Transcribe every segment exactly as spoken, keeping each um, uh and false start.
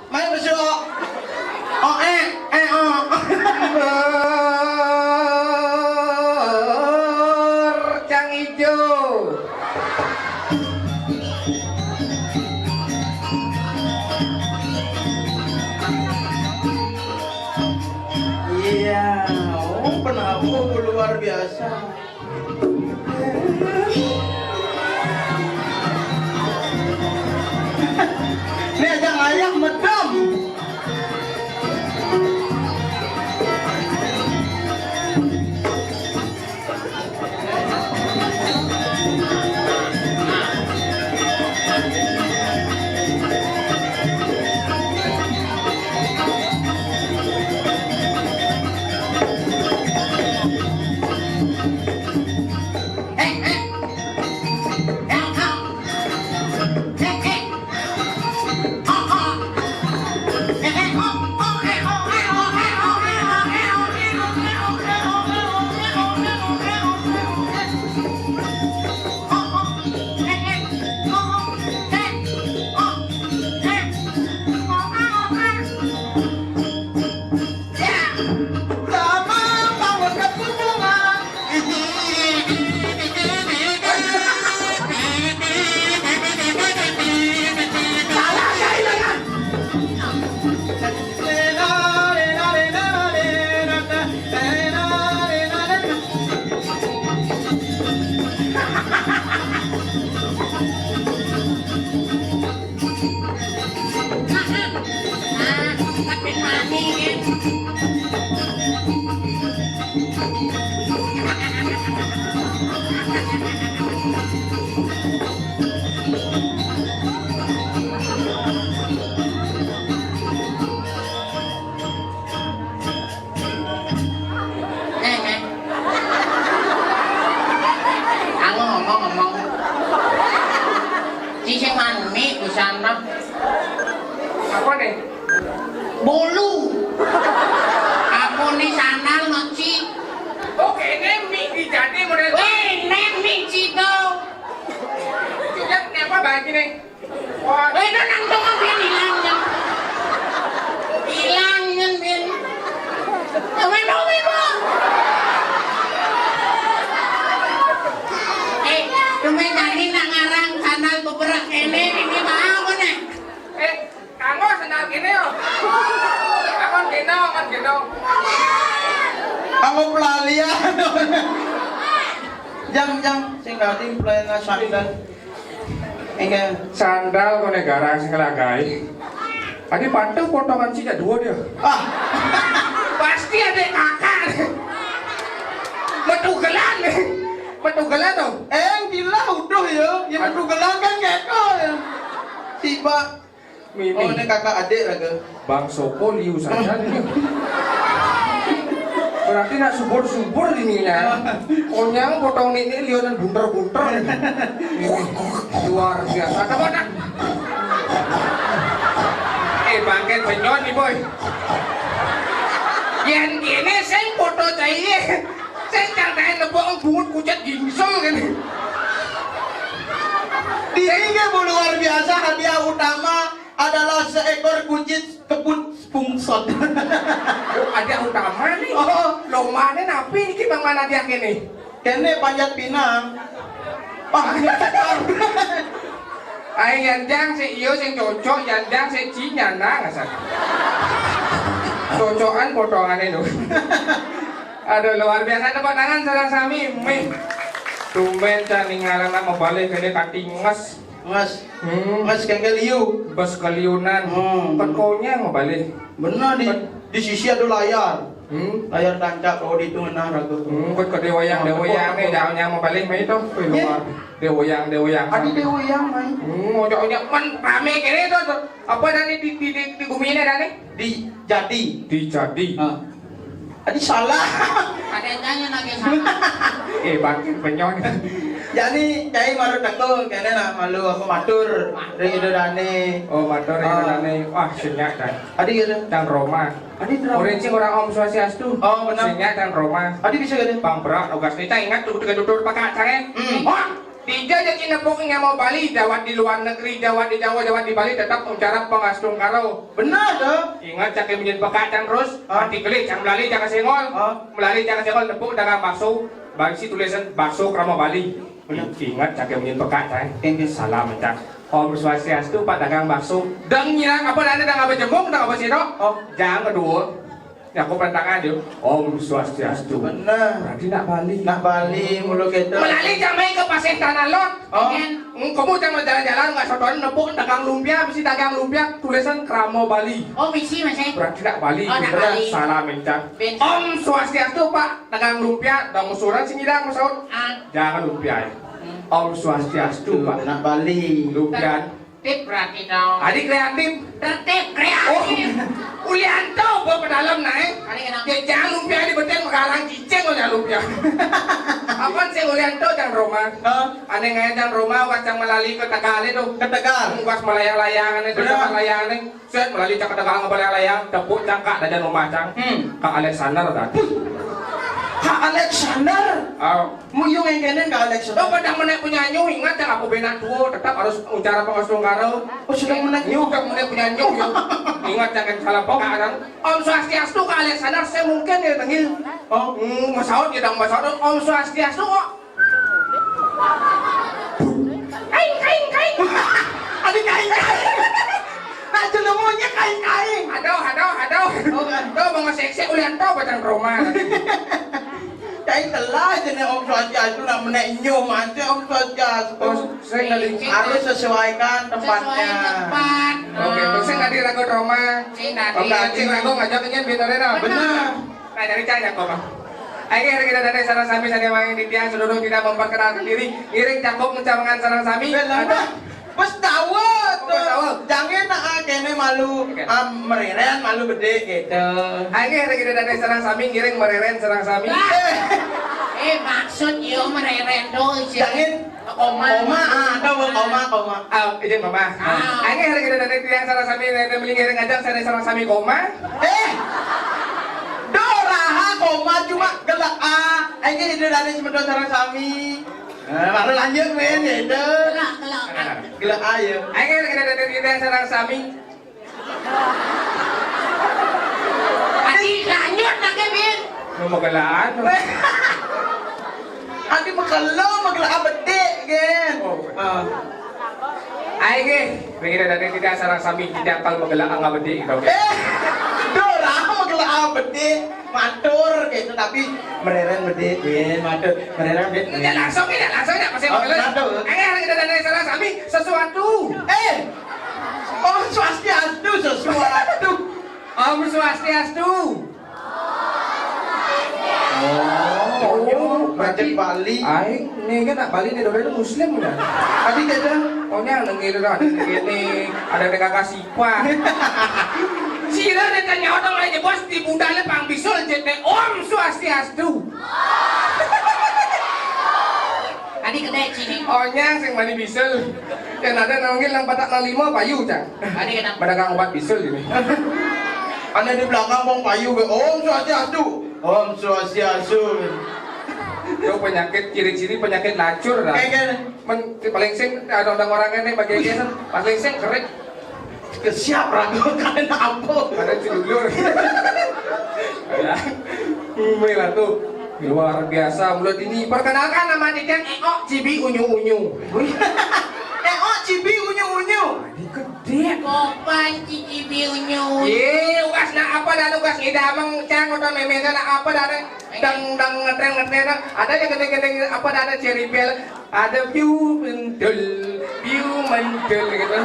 Main besok. Oh, eh, eh, oh. Ber, cang ijo. Iya, oh, penabuh luar biasa. Ini aja ngayah medem. Eh, eh. Aku ngomong-ngomong. Ci sing mani busana. Apa nih? Bolu. Aku nih sandal meci. Oh, kene mi dijadi model. Weh, nek mi cito. Sudah kenapa bagi nih? Wah, eh, itu nang tongong pian ilang, Nyan. Ilang, Nyan, pian. Tumben, tumben, Bu. Eh, tumben tadi nak ngarang sandal beberak kene, ini mah apa nih? Eh, kanggo sandal kene yo. Aman kene, aman kene. Kanggo pelalian. Jang, jang, sing dadi pelalian sandal. Enggak. Sandal kok negara sing ngelagai. Tadi pantau potongan sih dua dia. Ah. Pasti ada kakak. Metugelan. Metugelan tuh. Eh, gila udah ya. Ya metugelan kan keko ya. Si Pak. Mimi. Oh, ini kakak adik raga. Bang Soko liu saja nih. Berarti nak subur-subur ini ya. Konyang potong ini liu dan bunter-bunter. Luar biasa. Kamu nak? Eh, bangke benyon nih, boy. Yang ini saya foto saya. Saya ceritain lebok bungut kucet gingsul gini. Di sini Bu, luar biasa, hadiah utama adalah seekor kucit kebun pungsod. Ada utama nih. Oh. Lomane napi niki Bang Manadiah kene? Kene panjat pinang. Panjat pinang. Ai, yan jang sik iyo sing cocok, yan jang sik ci nyandang asal. Cocokan potongane lho. Aduh, luar biasa, tepuk tangan sareng sami. Mih. Tumben can ningaran nak mebalik kene kanthi nges. Nges. Hmm. Nges kengkel iu. Bes keliunan. Hmm. Pet konyang mebalik. Bener di, di sisi ada layar. Hmm. Layar tancap, oh, di itu nah ragu. Hmm, pet ke dewayang, dewayang, eh, jangan yang mebalik mah itu. Wih, luar. Dewayang, dewayang. Adi dewayang, mai. Hmm, ojak-ojak man rame kene itu. Apa tadi di, di, di, di gumi ini tadi? Di jadi. Di jadi. Ah. Adi salah. Ada yang tanya lagi salah. Eh, bangkit penyong. Jadi, cai maru teko, kene nak malu aku matur. Ring Ida Dane. Oh, matur Ida Dane. Wah, senyak dah. Adi gitu. Tang Roma. Adi Roma. Orang sing orang Om Swastiastu. Oh, benar. Senyak Tang Roma. Adi bisa gitu. Bang berat, ogas kita ingat tuh, tutur pakai tangan. Hmm. Wah. Dija ja ci nepuk nyama Bali, jawat di luar negeri, jawat di Jawa, jawat di Bali, tetap cara pangastungkara. Bener to? Ingat, cang ke menyen peka cang terus, ah, mati keli cang melali cang kesenggol. Ah. Melali cang kesenggol nepuk dagang bakso, bangsi tulisan bakso krama Bali. Bener. Ingat, cang ke menyen peka cang. Ingat. Salam cang. Om Swastiastu, Pak dagang bakso. Dang nyerang apa dana, dang apa jembung, dang apa sirok. Oh. Jang kedua. Nyakup tangan yo. Om Swastiastu. Bener. Berarti nak Bali. Nak Bali, mulu kita. Melali cang mai ke Pasir Tanah Lot. Oh. Kan? Hmm, kamu jangan jalan-jalan, nggak sotoran nepuk dagang lumpia, bisi dagang lumpia, tulisan krama Bali. Oh, bisi, Mas, eh? Berarti nak Bali. Oh, nak Bali. Salah mencang. Ben. Om Swastiastu, Pak. Dagang lumpia, dang usuran sing idang, masaut. Ah. Jangan lumpia, ya. Hmm. Om Swastiastu, Pak. Nak Bali. Lumpia. Kreatif berarti dong. Adi kreatif. Kreatif, kreatif. Oh, Ulianto bawa ke dalam naik. Adi kenapa? Ya, jangan lumpia di beten, mekarang cicing, oh, jangan lumpia. Apaan sih Ulianto, jangan Roma? Hah? Aneh nggak, jangan Roma, kacang melali ke Tegal itu. Ke Tegal. Pas melayang-layang, aneh, bener. Melayang, aneh. Set, melali cang ke Tegal, nggak melayang-layang, tepuk cang, Kak, dajan rumah cang. Hmm. Kak Alexander, kan? Kak Alexander? Oh. Muyung yang kenen Kak Alex. Oh, pada menek punya nyu, ingat ya, aku benak tua, tetap harus ucara pangastungkara. Oh, sudah menek nyu. Udah menek punya nyu, ya. Ingat, jangan salah paham. Om Swastiastu, Kak Alexander, saya mungkin ya, tengil. Oh. Hmm, masaut ya, dong, masaut. Om Swastiastu, kok. Kain, kain, kain. Ada kain, kain. Aja namanya kain, kain. Aduh, aduh, aduh. Oh, kan. Tuh, mau nge-seksi, ulian tuh, bacang Roma. Cai telah jenis Om Swastiastu, nak menek nyu, masih Om Swastiastu. Oh, sering dari. Harus sesuaikan tempatnya. Sesuai tempat. Oke, terus sing tadi ragu trauma. Sing tadi. Oke, sing ragu ngajak ini bener, bener. Bener. Nah, dari cai ya, kok, Bang? Ayo, kita dari sareng sami sane wayang titiang sedurung kita memperkenalkan diri. Ngiring cangkok mencamangan sareng sami. Bener. Aduh. Wes tawa tuh. Wes tawa. Jangan, ah, kene malu, oke, ah, mereren, malu gede gitu. Ayo, kita dari sareng sami ngiring mereren sareng sami. Eh. Eh, maksud yo mereren tuh, sih. Jangan. Koma. Koma, ah, ada koma, koma. Ah, izin koma. Ah. Ayo, kita dari titiang sareng sami, nene mending ngiring aja, saya sareng sami koma. Eh. Doraha koma cuma gelak, ah. Ayo, kita dari semeton sareng sami. Eh, baru lanjut, men, ya itu. Gelak, gelak. Gelak ayo. Ayo, kita dari titiang sareng sami. Adi lanjut lagi, Bin. Lu magelaan. Adi makelo, magelaan bedik, Gen. Oh. Ah. Ayo, Gen. Begini, dari kita sareng sami, kita kalau magelaan nggak bedik, gitu. Eh, Dora, magelaan bedik. Matur, gitu, tapi mereren bedik, Gen. Matur, mereren bedik. Tidak langsung, tidak langsung, tidak pasti magelaan. Oh, matur. Ayo, kita dari sareng sami, sesuatu. Eh, Om Swastiastu, sesuatu. Om Swastiastu. Oh, berarti Bali. Aing nih kan nak Bali nih, dodanya muslim udah. Tadi kita. Oh, ini yang nengil dah, ini ada kakak sipah. Sira ditanya orang lain, bos, di budale pang bisul, jete Om Swastiastu. Tadi gede cini. Onyang sing mani bisul. Yang ada nanggil nang patak nang lima payu, Cang. Tadi kenapa? Pedagang obat bisul ini. Ada di belakang bong payu, Om Swastiastu. Om Swastiastu. Itu penyakit, ciri-ciri penyakit lacur dah. Kayak gini. Men, paling sing ada orang-orang ini bagi, paling sing kerik. Kesiap ragu karena apa? Ada si dulur. Ya. Mila tuh luar biasa mulut ini. Perkenalkan, nama titiang Eko Cibi Unyu-unyu. Eko Cibi Unyu-unyu. Ini gede. Kopan Cibi Unyu-unyu. Ye, ukas nak apa dan ukas ngidameng, Cang, atau memena nak apa dan dang, dang, ngetren, ngetren, ada aja gede-gede apa dan ada Cherry Bell. Ada piu mentul, piu mentul gitu.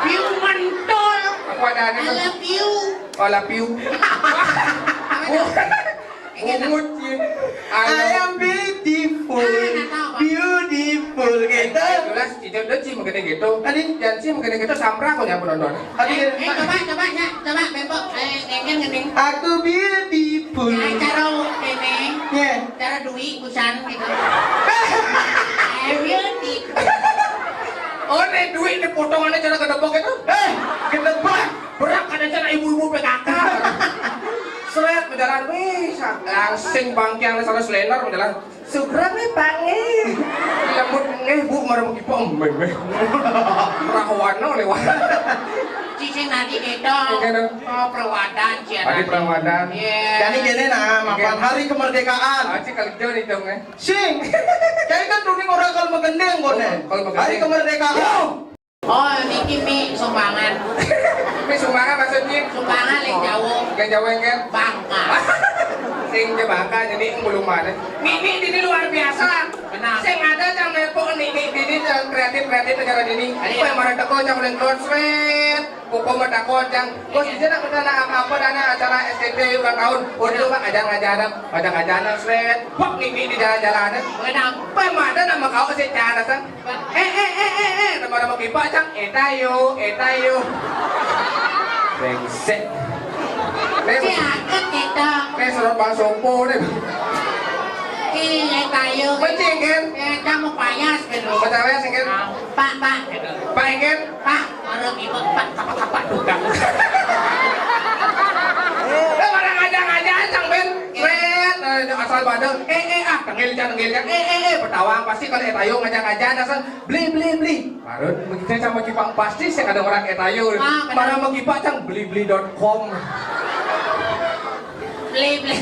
Piu mentul. Apa ada itu? I love you. Oh, love you. Bungut ya. I am beautiful, beautiful gitu. Jelas, tidak ada sih mengenai gitu. Tadi janji mengenai gitu, sampra aku yang penonton. Tadi eh, eh, coba, coba, ya, coba, bebok. Eh, nengken, ngening. Aku beautiful. Ya, cara ngening. Ya. Cara duit. Busan gitu. Ayo di. Oh, nek duit ini potongannya cara gedebak itu? Eh, gedebak. Berak ada cara ibu-ibu P K K. Seret berjalan, wih, sa-, langsing bangkiang, sana selender berjalan. Sugra mi pangi. Lembut ngeh, Bu, marang kipong. Meh, meh. Rahuana lewat. Cicing tadi gitu. Oke, dong. Oh, perawadan, cia. Tadi perawadan. Iya. Jadi gini nah, mapan hari kemerdekaan. Ah, cik kalau jauh nih, dong, eh. Sing. Jadi kan tuning orang kalau magendeng, kone. Oh, kalau magendeng. Hari kemerdekaan. Oh, niki mi sumbangan. Mi sumbangan maksudnya? Sumbangan lek jauh. Lek jauh, kan? Bangka. Sing je Bangka, jadi belum ada. Mi, mi, ini luar biasa. Benar. Sing ada cang nepok ni, ni, ni, ni, kreatif, kreatif negara ini. Iya. Apa yang marang teko cang oleh Clothes Red? Koko mah takon cang. Bos, bisa nak minta nak apa-apa dana acara S T P ulang tahun? Oh, itu, Pak, ajar-ajar, ajar-ajar, Sred. Wah, ni, ni, di jalan-jalan. Kenapa? Apa yang ada nama kau sih, cara, sang? Eh, eh, eh, eh, eh, nama-nama kipak, cang. Eh, tayo, eh, tayo. Brengsek. Nih, si Aket kita. Nih, serot Bang Sompo nih. Iya, tayo. Bencing, kan? Eh, kamu payas gitu. Payas, kan? Pak, Pak. Pak, kan? Pak, orang ibu, Pak, kapak-kapak tukang. Lah, orang ngajak-ngajak, cang, Ben. Sret, eh, asal badal. Eh, eh, ah, tengil, cang, tengil, cang. Eh, eh, eh, petawang pasti kalau eh, tayo ngajak-ngajak, asal beli, beli, beli. Marut, begitu sama Kipang pasti sih ada orang etayo. Ah, benar. Para megipa cang beli beli dot com. Beli beli.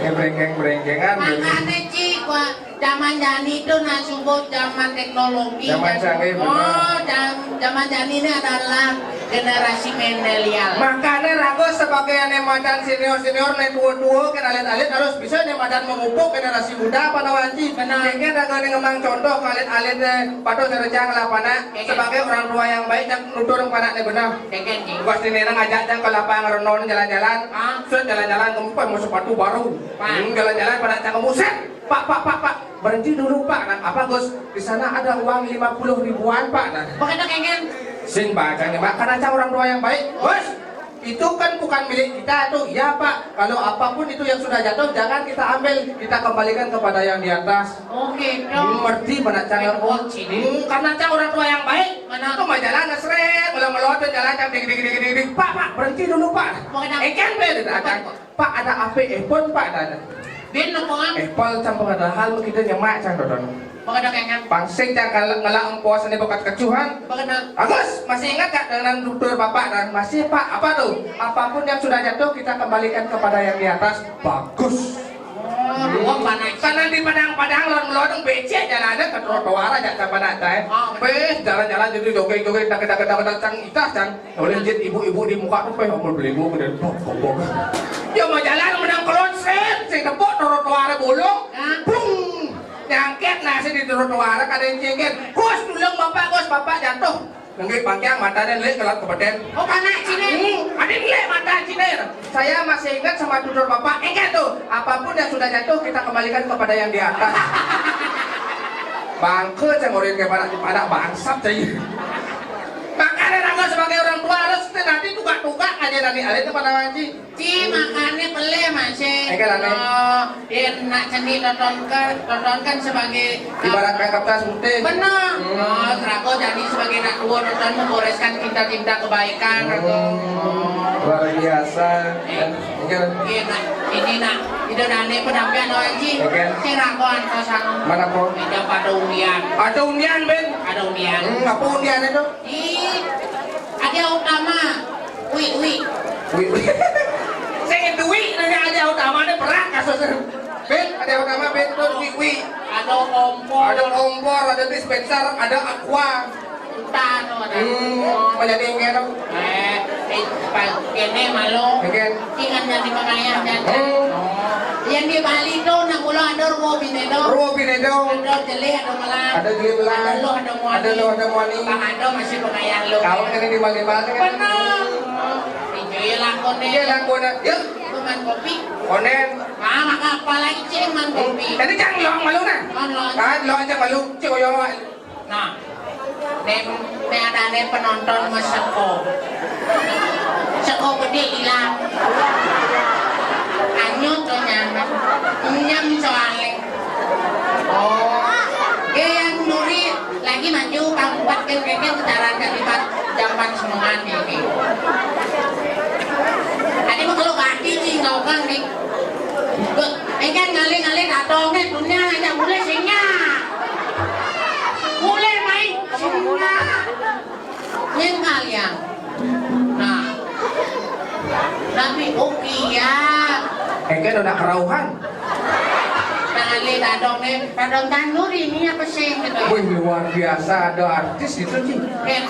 Ya, brengkeng-brengkengan. Makanya, Ci, gua zaman jani itu nah sebut zaman teknologi. Zaman canggih, benar. Oh, jam-, zaman jani ini adalah generasi milenial. Makanya Rago sebagai ane macan senior-senior, ane tua-tua, kan alit-alit harus bisa ane macan memupuk generasi muda, apa nawan, Ci? Benar. Jengke Rago ane ngemang contoh ke alit-alit, eh, patuh serejang lah, Pak, nak. Iya, iya. Sebagai orang tua yang baik, cang nutur, Pak, nak, nih benar. Iya, iya, iya. Pas ini nang ajak cang ke lapang renon jalan-jalan. Ah. Set jalan-jalan, kempes mau sepatu baru. Pak. Hmm, jalan-jalan, Pak, nak, cang, buset. Pak, Pak, Pak, Pak, berhenti dulu, Pak. Nah, apa, Gus? Di sana ada uang lima puluh ribuan, Pak. Nah. Bukan dong, Engen. Sing baca nih, Pak. Karena cang orang tua yang baik. Gus, itu kan bukan milik kita tuh. Ya, Pak. Kalau apapun itu yang sudah jatuh, jangan kita ambil. Kita kembalikan kepada yang di atas. Oh, gitu. Hmm, ngerti, mana cang? Oh, sini. Hmm, karena cang orang tua yang baik. Mana? Itu mah jalan, seret. Kalau melot tuh jalan, cang, ding, ding, ding, ding, ding. Pak, Pak, berhenti dulu, Pak. Bukan dong. Engen, Pak, gitu, Pak. Pak, ada A P, iPhone, Pak, ada. Bin, nopo, ah? Apple campur ada hal, kita nyemak, cang, dodon. Bukan dong, Engen. Pangsing, cang, kalau ngelak empos ini bekat kecuhan. Bukan dong. Agus, masih ingat gak dengan tutur Bapak, dan masih, Pak, apa tuh? Apapun yang sudah jatuh, kita kembalikan kepada yang di atas. Bagus. Oh, dua panas. Karena di Padang-Padang, lorong-lorong, becek jalan ada ke trotoar aja, ke Padang, eh. Oh, benar. Beh, jalan-jalan jadi joget-joget, dak, dak, dak, dak, cang, itah, cang. Oleh jit ibu-ibu di muka tuh, "Peh, ampun, beli gua gede, bok, bok, bok." Ya, mau jalan menang kelonset, sing tepuk trotoar bolong, hah? Bung! Nyangket nasi di trotoar, kada yang jengket. "Gus, tulung Bapak, Gus, Bapak jatuh." Nengge pangkiang matanya lek kelat kepeten. Oh, panak sini. Hmm, ada lek mata sini. Saya masih ingat sama tutur Bapak. Enggak tuh, apapun yang sudah jatuh, kita kembalikan kepada yang di atas. Bangke, cang, orang kayak pada, pada bangsat, cang. Makanya Rangga sebagai orang tua harus nanti tukak-tukak aja nanti ada itu pada ngaji. Ci, makanya pelih masih. Enggak lah, Nek. Oh, dia nak seni tontonkan, tontonkan sebagai ibarat kain kertas putih. Benar. Hmm. Oh, Rangga jadi sebagai anak tua tonton membereskan cinta-cinta kebaikan, Rangga. Hmm. Oh. Luar biasa. Eh. Enggak. Iya, nak. Ini, nak. Itu nanti penampilan orang, Ci. Oke. Si Rangga antosan. Mana, Po? Ada pada undian. Ada undian, Ben? Ada undian. Hmm, apa undian itu? Ih, ada utama. Wi, wi. Wi, wi. Saya duit nanti ada utama ada berat kasusnya. Ben, ada utama, Ben, tuh, wi, wi. Ada kompor. Ada kompor, ada dispenser, ada aqua. Entah, no, ada. Hmm, apa jadi yang kayak, no? Eh, eh, pas kene malu. Oke. Ingat jadi pengayah, jadi. Hmm. Oh. Yang di Bali tuh, nak mula ada ruo binedo. Ruo binedo. Ada jelih, ada melar. Ada jelih melar. Ada loh, ada muani. Ada loh, ada muani. Bang ada masih pengayah lo. Kau kena di Bali, Bali, kan? Benar. Iya, iya, lakone. Iya, lakone. Ya. Itu man kopi. Konen. Ah, maka apa lagi, Cing, man kopi? Tadi jangan lo malu, nah. Kan lo aja malu, Cing, yo. Nah, nek, nek ada nek penonton meseko. Seko gede ilang. Anyut tuh nyaman. Nyam soalnya. Oh. Oke, yang nuri lagi maju, kamu buat kengkeng ketaran ke tempat jamban semuanya ini. Tadi mau kalau kaki sih, nggak kan nih. Tuh, ini kan ngalih-ngalih datang nih, dunia aja mulai. Tapi ukiat. Engké udah kerauhan. Nah, lihat dong nih, padang tanur ini apa sih gitu. Wih, luar biasa, ada artis itu, Ci.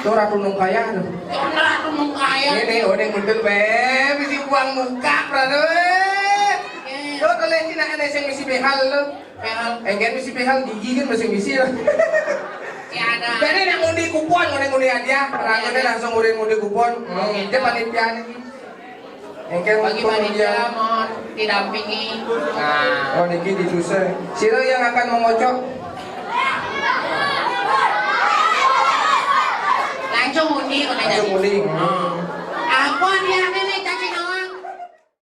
Tuh Ratu Nungkaya tuh. Tuh Ratu Nungkaya. Ini, oh, ini betul, Beb. Misi buang muka, Ratu. Lo tuh lihat Cina ada yang misi behal lo. Behal. Engké misi behal gigi kan masih misi lo. Ya ada. Jadi yang ngundi kupon, ngundi ngundi hadiah. Ratu langsung ngundi ngundi kupon. Hmm, dia panitia nih. Engké bagi panitia mohon didampingi. Nah. Oh, niki disusah. Sira yang akan mengocok. Langsung undi, langsung undi. Hmm.